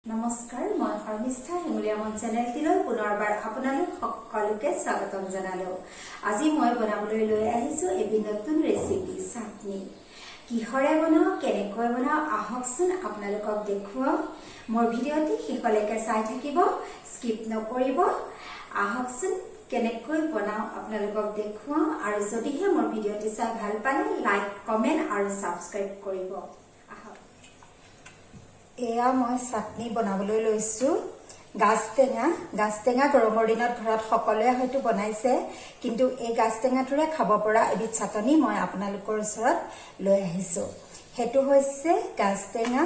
নমস্কাৰ, মই শৰ্মিষ্ঠা হেঙুলীয়া মন চেনেলটিলৈ পুনৰবাৰ আপোনালোক সকলোকে স্বাগতম জনালোঁ। আজি মই বনাবলৈ লৈ আহিছোঁ এবিধ নতুন ৰেচিপি, চাটনি। কিহৰে বনাওঁ, কেনেকৈ বনাওঁ, আহকচোন আপোনালোকক দেখুৱাওঁ। মোৰ ভিডিঅ'টি শেষলৈকে চাই থাকিব, স্কিপ নকৰিব। আহকচোন কেনেকৈ বনাওঁ আপোনালোকক দেখুৱাওঁ। আৰু যদিহে মোৰ ভিডিঅ'টি চাই ভাল পালে লাইক, কমেণ্ট আৰু ছাবস্ক্ৰাইব কৰিব। আহক, এয়া মই চাটনি বনাবলৈ লৈছোঁ। গাজ টেঙা। গাজ টেঙা গৰমৰ দিনত ঘৰত সকলোৱে হয়তো বনাইছে, কিন্তু এই গাজ টেঙাটোৰে খাব পৰা এবিধ চাটনি মই আপোনালোকৰ ওচৰত লৈ আহিছোঁ। সেইটো হৈছে গাজ টেঙা,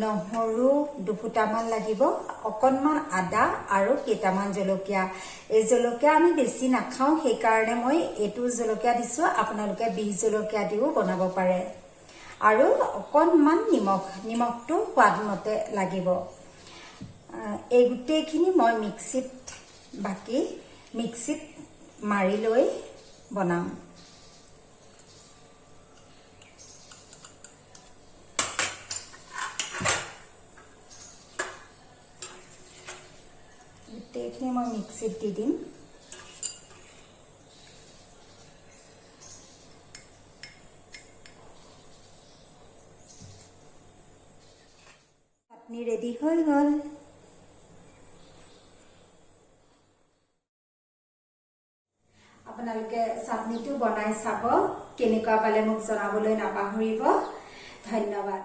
নহৰু দুফুটামান লাগিব, অকণমান আদা আৰু কেইটামান জলকীয়া। এই জলকীয়া আমি বেছি নাখাওঁ, সেইকাৰণে মই এইটো জলকীয়া দিছোঁ। আপোনালোকে বিহ জলকীয়া দিও বনাব পাৰে। আৰু অকণমান নিমখ, নিমখটো সোৱাদমতে লাগিব। এই গোটেইখিনি মই মিক্সিত বাকি মিক্সিত মাৰি লৈ বনাম। গোটেইখিনি মই মিক্সিত দি দিম। চাটনি ৰেডি হৈ গ'ল। আপোনালোকে চাটনিটো বনাই চাব, কেনেকুৱা পালে মোক জনাবলৈ নাপাহৰিব। ধন্যবাদ।